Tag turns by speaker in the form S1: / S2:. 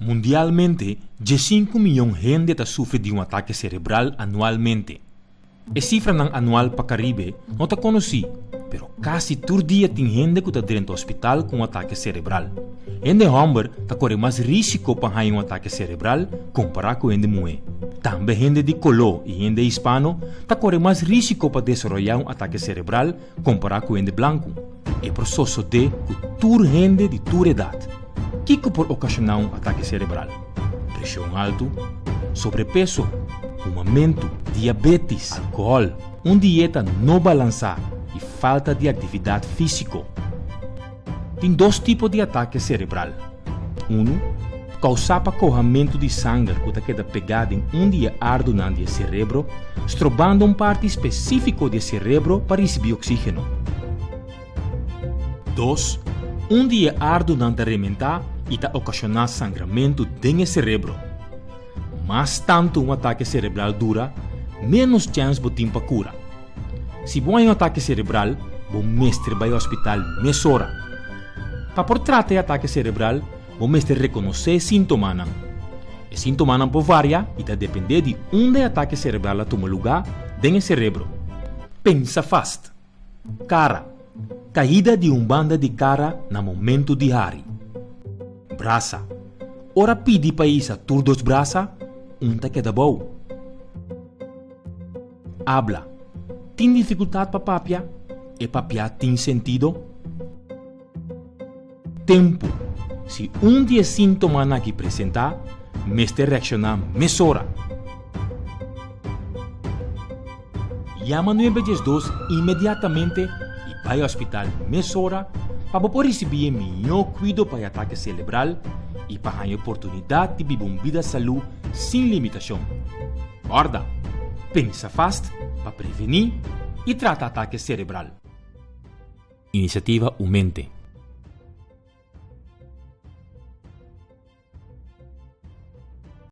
S1: Mundialmente, 15 mion hende ta sufri di un atake serebral anualmente. E sifranan anual pa Karibe no ta konosí, pero kasi tur dia tin hende ku ta drenta hospital ku un atake serebral. Hende hòmber ta kore mas rísiko pa haña un atake serebral kompará ku hende muhé. Tambe hende di koló i hende hispano ta kore mas rísiko pa desaroyá un atake serebral kompará ku hende blanku. E por sosodé ku tur hende di tur edat. Kiko por okashoná un atake serebral? Preshon haltu, sobrepeso, humamentu, diabétis, alkohòl, un dieta no balansá i falta di aktividat físiko. Tin dos tipo di atake serebral. Unu, kousá pa kohamentu di sanger ku ta keda pegá den un di e ardunan di e serebro, strobando un parti spesífiko di e serebro pa risibí oksígeno. Dos, un di e ardunan ta rementá i ta okashoná sangramentu den e serebro. Mas tantu un atake serebral dura, ménos chèns bo tin pa kura. Si bo haña un atake serebral, bo mester bai hospital mesora. Pa por trata e atake serebral, bo mester rekonosé e síntomanan. E síntomanan por varia i ta dependé di unda e atake serebral a tuma lugá den e serebro. Pensa fast! Kara, Kaida di un banda di kara na momentu di hari. Brasa, Ora pidi pa hisa tur dos brasa, un ta keda bou. Abla, Tin difikultat pa papia? E papia tin sentido? Tempu, Si un di e síntomanan aki presentá, mester reakshoná mesora. Yama 912 inmediatamente i bai hospital mesora pa bo por risibí e mihó kuido pa e atake selebral i pa haña oportunidat di biba un bida salú sin limitashon. Kòrda, pensa fast pa prevení i trata atake serebral. Inisiativa Umente.